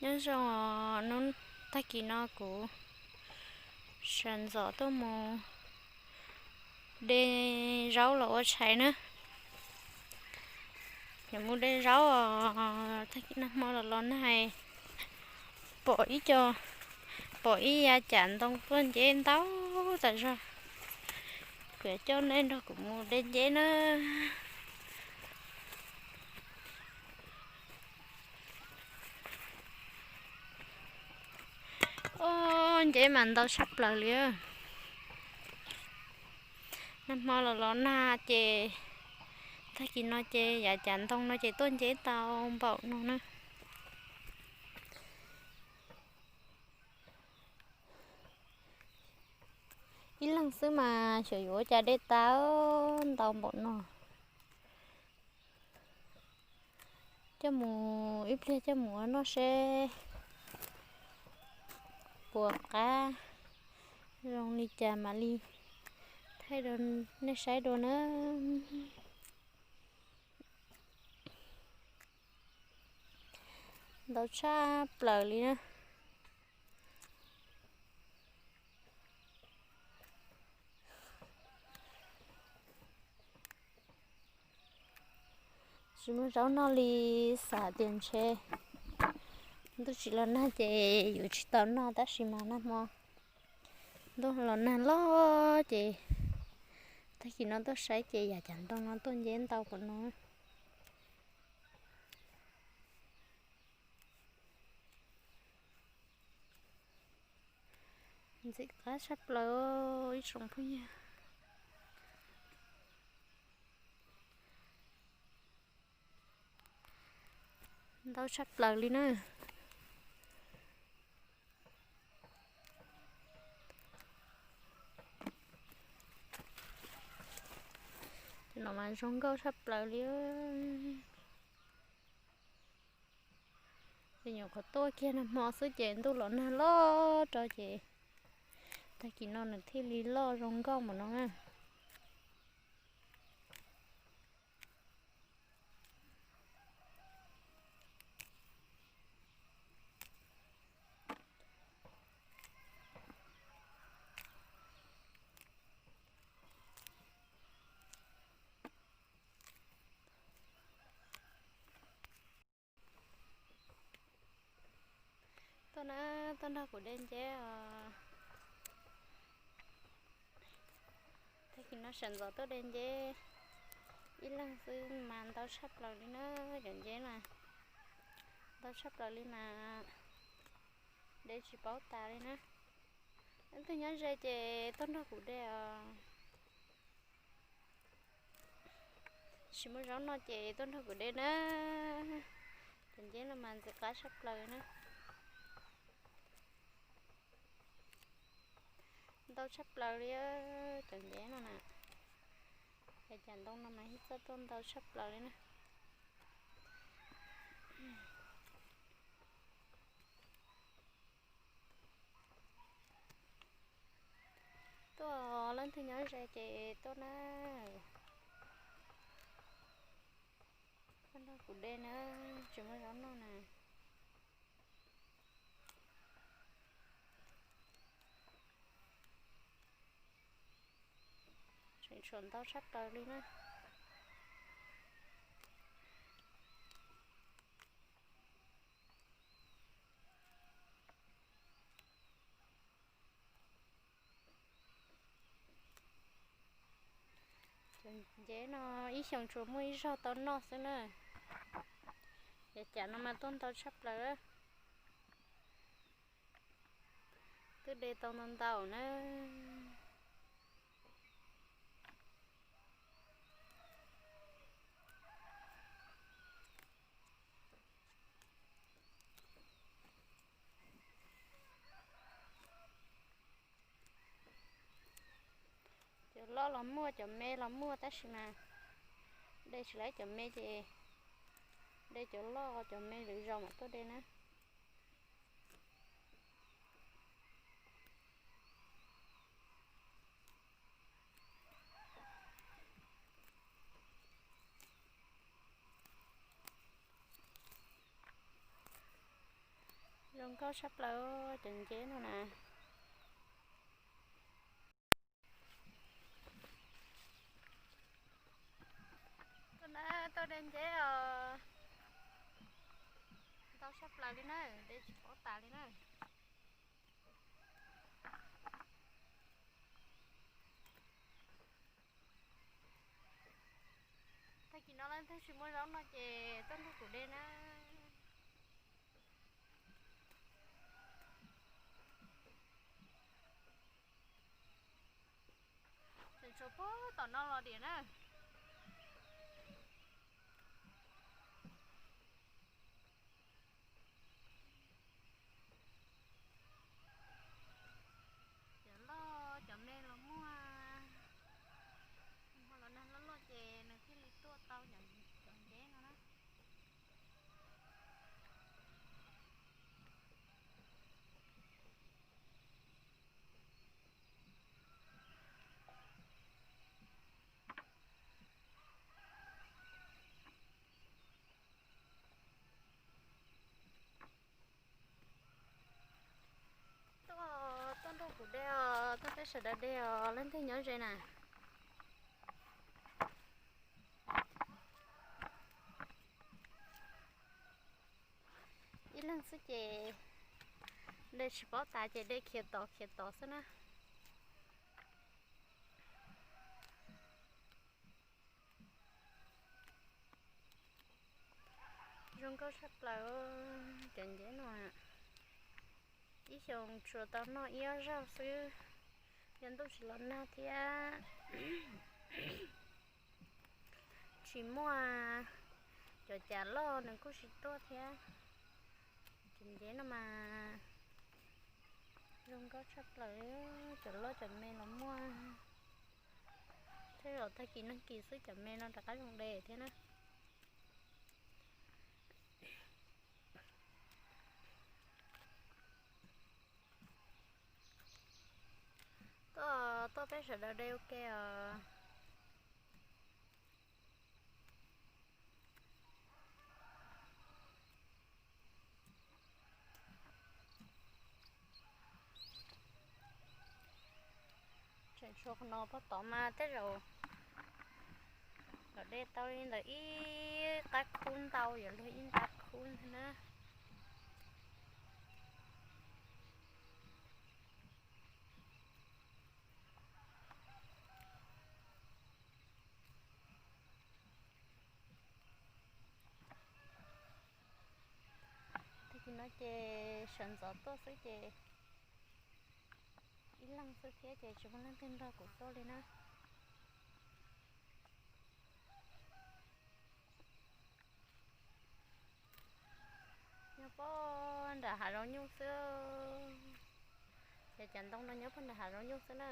Nyob zoo os, hnub tag kis no kuv sawv ntxov tuaj mus de zaub los ua tshais na. Yuav mus de zaub os, tag kis nag hmo los los nag, pom ib co, pom ib yav cav ntoo tuaj nceb ntau tas zog. Kuv yuav coj nej nrog kuv mus de nceb na. Ub, nceb mas ntau tshaj plaws li. Nag hmo los los nag ces, tag kis no ces yav cav ntoo no ces tuaj nceb tau npaum no na. Ib leeg xwb mas xyov yuav ua cas de tau ntau npaum no. Coj mus ib pliag coj mus ua noj seb puas qab zoo li cas mam li thaij rau nej saib dua na. Ntau tshaj plaws li na. Tsis muaj zaub noj li, xav tias ntshe ntuj tsis los nag ces yuav tsis tau noj, tab sis mas nag hmo ntuj los nag loj ces tag kis no tuaj saib ces yav cav ntoo no tuaj nceb ntau npaum no. Ntxim qab tshaj plaws ib tsoom phooj ywg. Ntau tshaj plaws li na. Cov no mas zoo nkauj tshaj plaws li. Ces nyuam qhuav tuaj kiag nag hmo xwb ces ntuj los nag loj rau ces tag kis no nws thiaj li loj zoo nkauj npaum no na. Tuaj na, tuaj nrog kuv de nceb os. Tag kis no sawv ntxov tuaj de nceb ib leeg xwb mas ntau tshaj plaws li na. Cov nceb mas ntau tshaj plaws li mas de tsis paub tas li na. Leej twg nyob ze ces tuaj nrog kuv de os. Tsis muaj zaub noj ces tuaj nrog kuv de na. Cov nceb no mas ntxim qab tshaj plaws na. Ntau tshaj plaws li cov nceb no na. Yav cav ntoo no mas ib txoj tuaj ntau tshaj plaws li na. Tuaj leej twg nyob ze ces tuaj na. Tuaj nrog kuv de na, tsis muaj zaub noj na. Tseem tshuav ntau tshaj plaws li na. Cov nceb no ib xyoos tsuas muaj ib zaug tau noj xwb na. Yav cav no mas tuaj ntau tshaj plaws. Twb de tau ntau ntau na. Cov loj los muaj, cov me los muaj, tab sis mas de tsis laib cov me ces de cov loj, cov me lwm zaus mam tuaj de na. Zoo nkauj tshaj plaws cov nceb no na. Tuaj na, tuaj de nceb os. Ntau tshaj plaws li na, de tsis paub tas li na. Tag kis no leej twg tsis muaj zaub no ces tuaj nrog kuv de na. Tseem tshuav puag tom no los diam na. Cov loj cov me los muaj, ho los nag loj loj ces nws thiaj li tuaj tau cov nceb no na. Tuaj, tuaj nrog kuv de os, tuaj peb sawv daws de os, leej twg nyob ze na. Ib leeg xwb ces de tsis paub tas ces de khiav tod khiav tod xwb na. Zoo nkauj tshaj plaws cov nceb no. Ib xyoos tsuas tau noj ib ob zaug xwb, yog ntuj tsis los nag thiab tsis muaj cov cav loj nws kuj tsis tuaj thiab. Cov nceb no mas zoo nkauj tshaj plaws, cov loj cov me los muaj. Tej zaum tag kis nag kis xwb cov me no rov qab zoo de thiab na. Tuaj, tuaj peb sawv daws de ua ke os. Tseem tshuav qhov no pog tod mas tej zaum los de tau li ntawm ib qab khub ntau, yuav luag ib nta khub ntag na. Tag kis no ces sawv ntxov tuaj xwb ces ib leeg xwb thiab ces tsis muaj leej twg nrog kuv tuaj li na. Nyob puag nram hav zoov nyuj xwb. Ces cov ntoo no nyob puag nram hav zoov nyuj xwb na.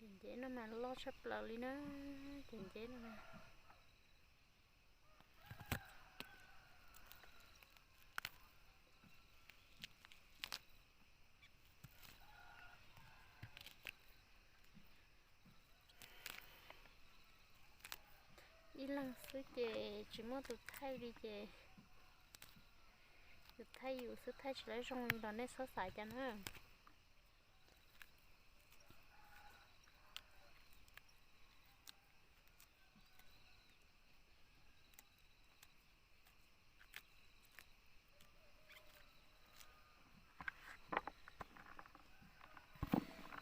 Cov nceb no mas loj tshaj plaws li na, cov nceb no na. Ib leeg xwb ces tsis muaj tus thaij li ces yus thaij yus xwb, thaij tsis lawv zoo li los nej txhob xav cas na.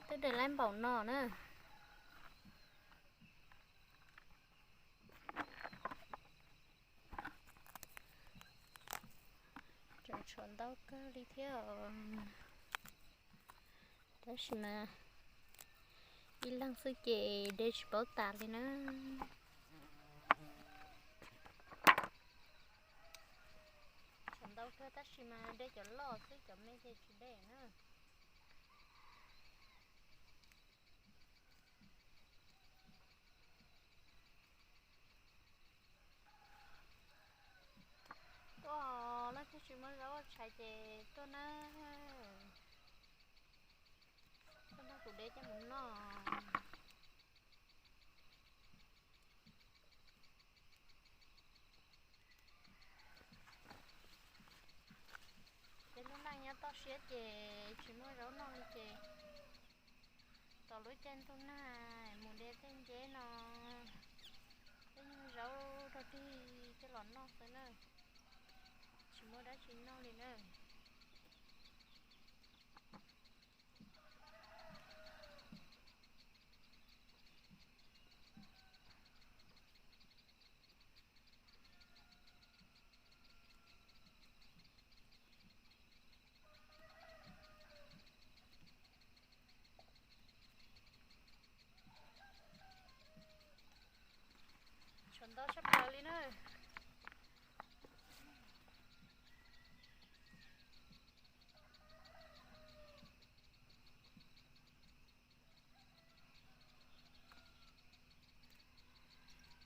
Twb de laib npaum no na. Tseem tshuav ntau kawg li thiab os. Tab sis mas ib leeg xwb ces de tsis paub tas li na. Tshuav ntau kawg tab sis mas de cov loj xwb, cov me ces tsis de na. Hais ces tuaj na, tuaj nrog kuv de coj mus noj. Ces lub neej nyob toj siab ces tsis muaj zaub noj li ces tos lub caij ntuj nag mus de tej nceb no, tej nyuag zaub rog dig coj los noj xwb na, tsis muaj dab tsi noj li na. Tshav ntuj tshaj plaws li na.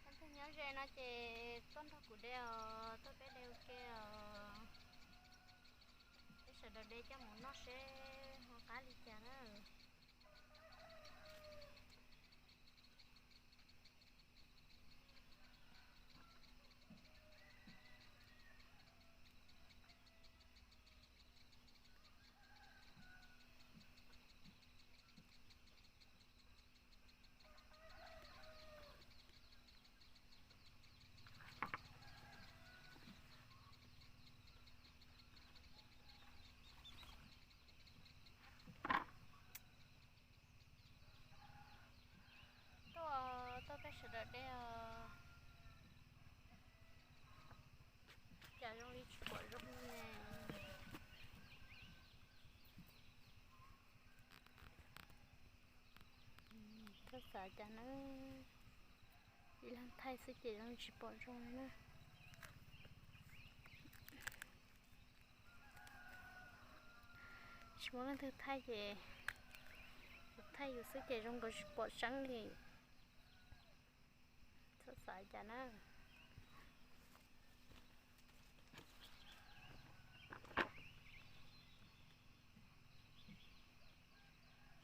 Leej twg nyob ze no ces tuaj nrog kuv de os, tuaj peb de ua ke os. Peb sawv daws de coj mus noj seb ho qab li cas na. Tuaj, tuaj peb sawv daws de os. Cas zoo li tsis pom zoo ne. Txhob xav cas na, ib leeg thaij xwb ces zoo tsis pom zoo li na. Tsis muaj leej twg thaij ces yus thaij yus xwb ces zoo nkaus tsis pom tseeb li. Txhob xav cas na.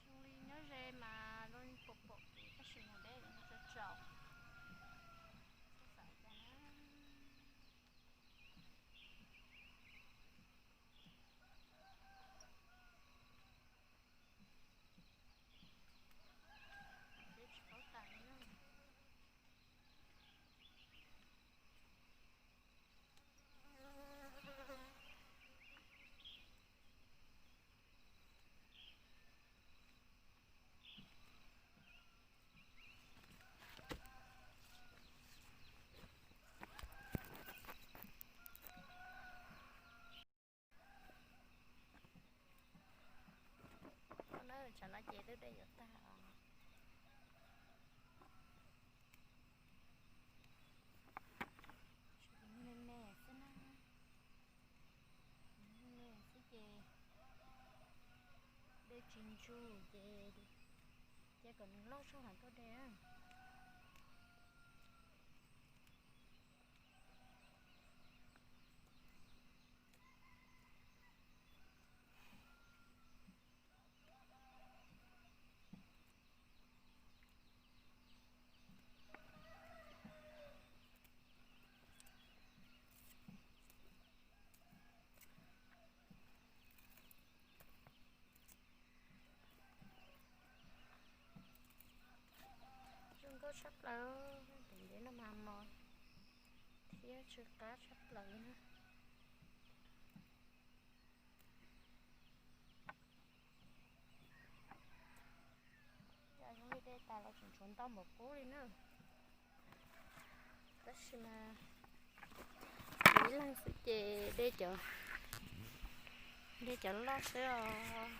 Zoo li nyob ze mas zoo li pom pom kev tab sis mus deb tsaus tsaus. Txhob xav cas na. Deb tsis paub tas li na. Tsam no ces twb de yuav tag os. Me me xwb na. Me me xwb ces de tsis ntsu ces, ces kom nws loj zog mam tuaj de. Zoo nkauj tshaj plaws, tus ntej no mas mos thiab tsw qab tshaj plaws li na. Cas zoo li de tas los tseem tshuav ntau npaum qub li na. Tab sis mas ib leeg xwb ces de cov, de cov loj xwb os.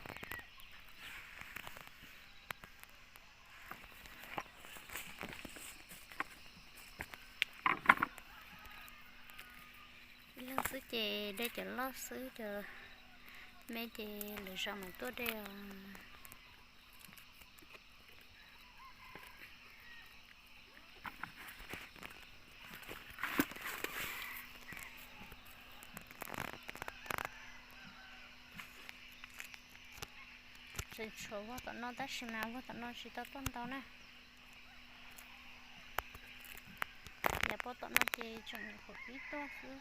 Ib leeg xwb ces de cov loj xwb, cov me ces lwm zaus mam tuaj de os. Tseem tshuav vog tom no tab sis mas vog tom no tsis tau tuaj ntau na. Yav puag tom no ces tseem nyuam qhuav pib tuaj xwb,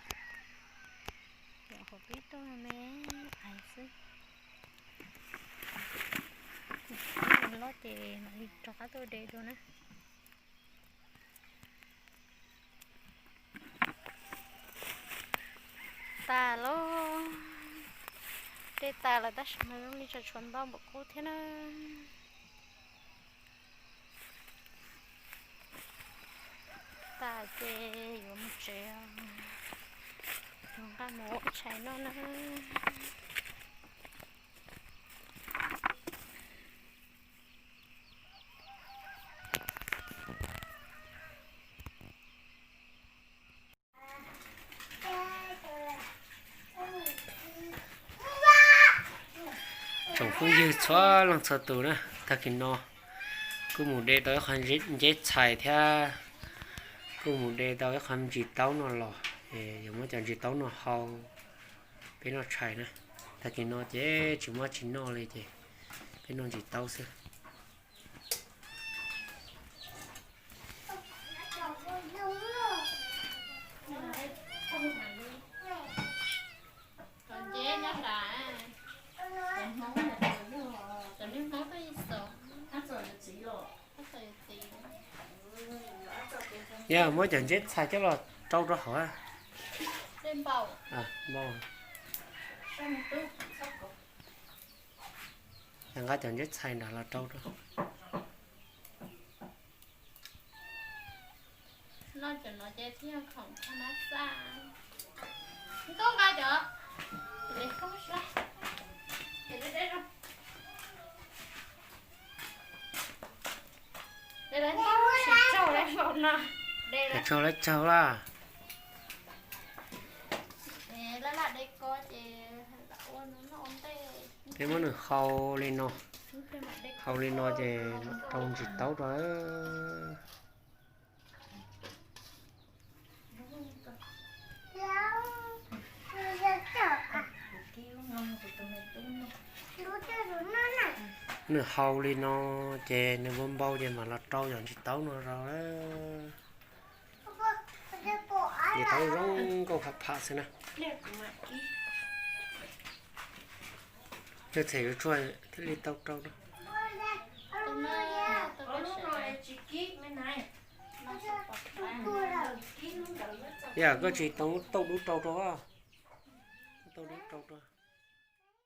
nyuam qhuav pib tuaj me ais xwb. Ib mus loj ces mam li rov qab tuaj de dua na. Tas lawm, dej tas lawm tab sis mas zoo li tseem tshuav ntau npaum qub thiab na. Tas ces yuav mus tsev, yuav nqa mus ua tshais noj na. Tsoom phooj ywg txhua leej txhua tus na, tag kis no kuj mus de tau ib qho nceb txhais thiab kuj mus de tau ib qho ntsis taub no los, yuav muab cov ntsis taub no hau peb noj tshais na. Tag kis no ces tsis muaj tsis noj li ces peb noj ntsis taub xwb. Yog muab cov nceb txhais coj los rau rau hauv. Nqa cov nceb txhais nram los rau rau. Noj cov no ces thiaj khoom thaj mab xaj. Nkauj nqa cov, de lawv nkauj tsis tsaug lawv npaum no, de lawv tsaug lawv tsaug lawm. Lawv lam de ko ces lam ua noj ua ntej. Peb muab nws hau li no, hau li no ces mam rau ntsis taub rau. Nws hau li no ces nws npau npau ces mam los rau cov ntsis taub no rau. Ntsis taub zoo nkauj pham pham xwb na. Yog txhais yuav tsuag thiaj li tau rau rau. Yog koj tsis tau tauj dub rau rau, tauj dub rau rau.